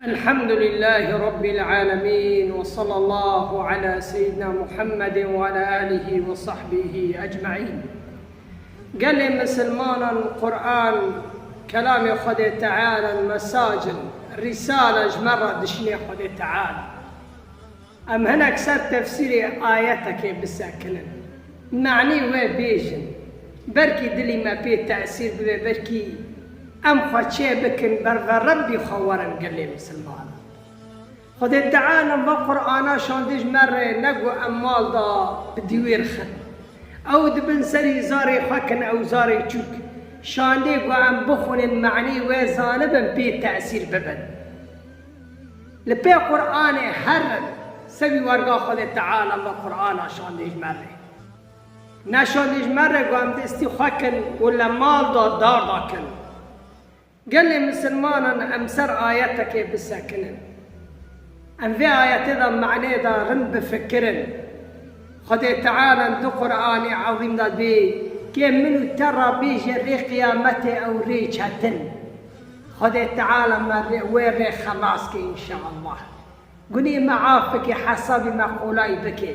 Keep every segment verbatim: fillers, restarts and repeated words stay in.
الحمد لله رب العالمين، وصلى الله على سيدنا محمد وعلى آله وصحبه أجمعين. Gelê misilmanan, Quran kelamê Xwedê Teala, mesaj in, risale ji me re dişinê Xwedê Teala. Em hinek ser tefsîrê ayetekê bisekinin. Manî wê bêjin. Belkî dilî me pê tesîr bibe, belkî em xwe çê bikin, ber ve Rebbî xwe werin, gelê misilman. Xwedê Teala va Qur'ana şandê ji me re, ne ku em mal da bi dîwêr xin. Ew dibin serî zarê xwe kin, ew zarê çûk. Şandê ku em bixwînin, manî wê zanibin, pê tesîr bibin. Li pê Qur'anê herin, sebî werga Xwedê Teala ve Qur'ana şandê ji me re. Ne şandê ji me re, ku em destî xwe kin û li mal da dar da kin. Gelê misilmanan, em ser ayetekê bisekinin. Em vê ayetê de, manê de rind bifikirin. Xwedê Teala di Qur'anê Ezîm de dibê, kê min û te re bêje rê qiyametê ew rê çetin. Xwedê Teala me rê, wê rê xelas ke înşeallah. Gunê me af bike, hesabê me qolay bike.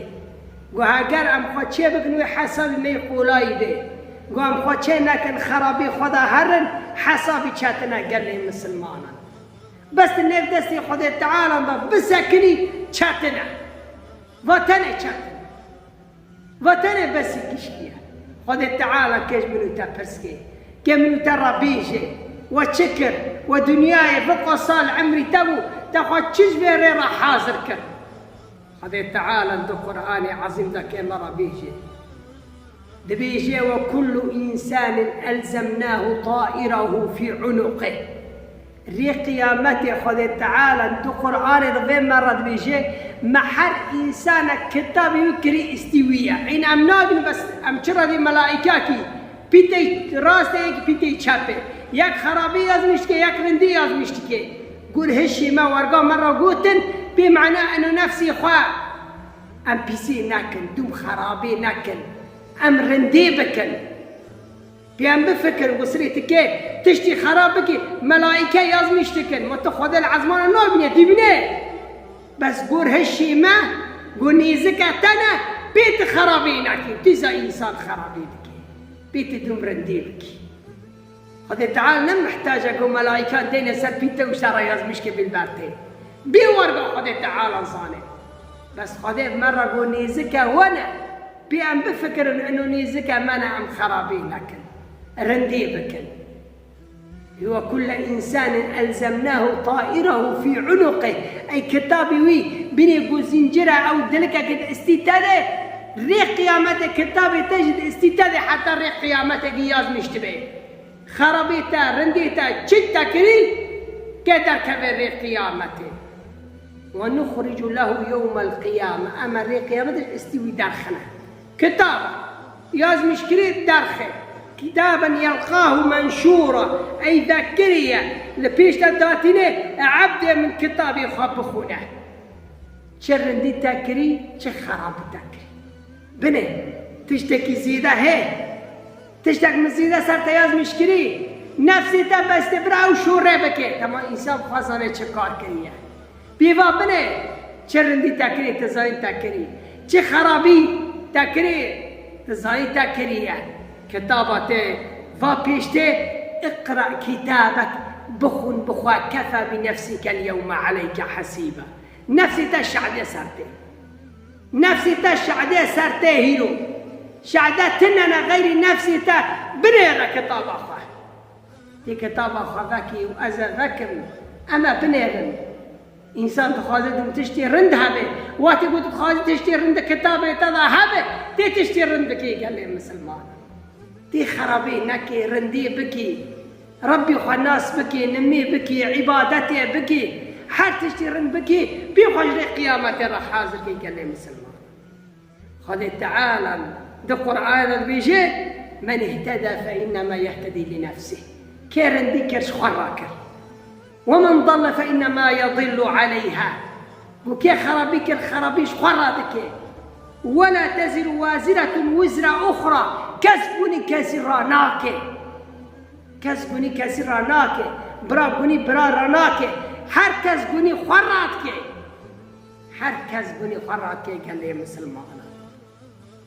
Gu heger em xwe çê bikin, wê hesabê me yê qolay be. Gu em xwe çê nekin, xerabê xwe de herin, hesabê çetin e gelê misilmanan. Bes tu nêv destê Xwedê Teala de bisekinî, çetin e. Va tenê çetin e. Va tenê besî gişkî ye. Xwedê Teala kê ji min û te pirs ke, kê min û te re bêje, we çi kir? We dinyayê vê qas sal emrî te bû, te xwe çi ji vê rê re hazir kir? Xwedê Teala di Qur'anê Ezîm de kê me re bêje. Dibêje, "Ve kullu insanin elzemnahu ta'irehu fî unuqih." Rê qiyametê Xwedê Teala di Qur'anê de vê me re dibêje, me her însanek kitabê wî kirî îstî wî ye. Ên em nabînin, bes em çi re dê melaîkakî pîtey rastê, yek pîtey çepê. Yek xerabî yazmîş dike, yek rindî yazmîş dike. Gur hişê me werga me re gotin, pê mena eno nefsê xwe. Em pîsê nekin, dûm xerabê nekin. Em rindê bikin. Pê em bifikirin, gu sirê ti kê tiştî xerab bikî, melaîke yazmîş dikin. Ma tu Xwedê li ezmana nabîne, dîbîne. Bes gur hişê me, gu nêzike te ne, pê tu xerabê nakî. Tu zî însan xerabê dikî. Pê tu dûm rindê bikî. Xwedê Teala ne mihtac e ku melaîkan têne ser pîte û şerra yazmîşkê bilbertê. Bê werga Xwedê Teala zane. Bes Xwedê me re got nêzike we ne. Pê em bifikirin, ino nêzike me ne, em xerabî nekin. Rindî bikin. Ve kulle insanin elzemnahu ta'irehu fî unuqih. Ey kitabê wî binê ku zincire ew dilikekê di istî te de, rê qiyametê kitabê te jî di istî te de heta rê qiyametê ki yazmîş dibe. Xerabê te, rindê te, çi te kirî, ke derkeve rê qiyametê. Ve nuxricu lehu yewmel qiyame. Em rê qiyametê istî wî derxine. Kitab yazmîşkirî derxe. Kitaben yelqahu menşûra. Ey vekirî ye. Li pêş te datîne, e, ebdê min kitabê xwe bixwîne. Çi rindî te kirî, çi xerabî te kirî. Binê, tiştekî zêde hê. Tiştek min zêde ser te yazmîş kirî. Nefsê te bestê bira ew şûre bike. Tema însan xwe zane çi kar kiriye. Pê va binê, çi rindî te kirî, tu zayîn te kirî. Çi xerabî te kirî, tu zayîn te kiriye. Kitaba te va pêştê, iqra kitabek, bixwin bixwe, kefa bi nefsikel yewme aleyke hesîba. Nefsê te şadê ser tê. Nefsê te şadê ser tê hîro. Şade tine ne xeyrî nefsê te, binêre kitaba xwe. Tê kitaba xwe vekî û ez ê vekim, em ê binêrin. Însan dixwaze dûm tiştê rind hebe. Wextê ku tu dixwazî tiştê rind di kitabê te de hebe, tê tiştê rind bikê gelê misilman. Tê xerabê nekê, rindê bikê. Rebbî xwe nas bikê, nimê bikê, îbadetê bikê. Her tiştê rind bikê, pê xwe ji rê qiyametê re hazir kê gelê misilman. Xwedê Teala di Qur'anê de dibêje, "Men ihteda fe innema yehtedî li nefsih." Kê rindî kir, ji xwe re kir. "Ve men dalle fe innema yedillu aleyha." Û kê xerabî kir, xerabî ji xwe re dike. "Ve la teziru waziretun wizra uxra." Kes gunî kesî re nake. Kes gunî kesî re nake, bira gunî bira re nake. Her kes gunî xwe radike. Her kes gunî xwe radike gelê misilmanan.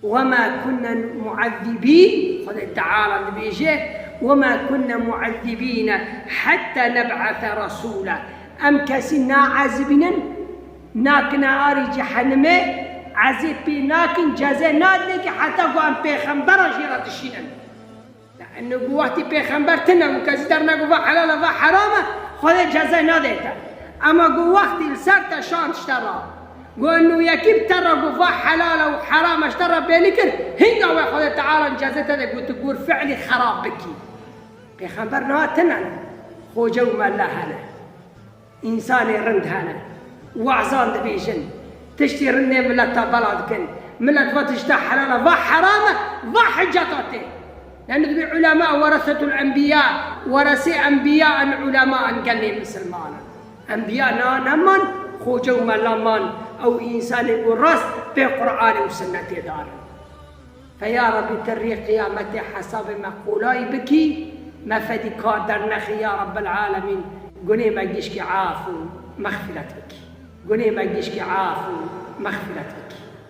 وما كنا معذبين، Xwedê Teala dibêje, وما كنا معذبين حتى نبعث رسولا. Em kesî naezibînin, nakine arî cehenimê, ezê pê nakin, cezê nadinê ki heta ku em pêxembera jê re dişînin. Eno ku wextî pêxember tine û kesî dernegu va helal e, va heram e, Xwedê cezay nadê te. Ema ku wextî li ser te şand ji te re, ku eno yekî bi te re ku va helal e û heram e ji te re bêlî kir, hinga we Xwedê Teala cezê te de ku tu gor fiilî xerab bikî. Pêxember niha tine ne. Xoce û mela hene. Însanê rind hene. Wazan dibêjin. Tiştê rindê mileta bela dikin. Milet va tişta helal e, va heram e, va hiceta tê. Yani dibê ulema weresetul enbiya, weresê enbiya en ulema en gelê misilman in. Enbiya na neman, xoce û mela man, ew însanê ku rast pê Qur'anê û sinnetê darin. Fe ya Rebî, ti rê qiyametê hesabê me qolayî bikî, me fedî kar dernexî ya Rebbel Alemîn, gunê me gişkî af û mexfîret bikî. Gunê me gişkî af û mexfîret bikî.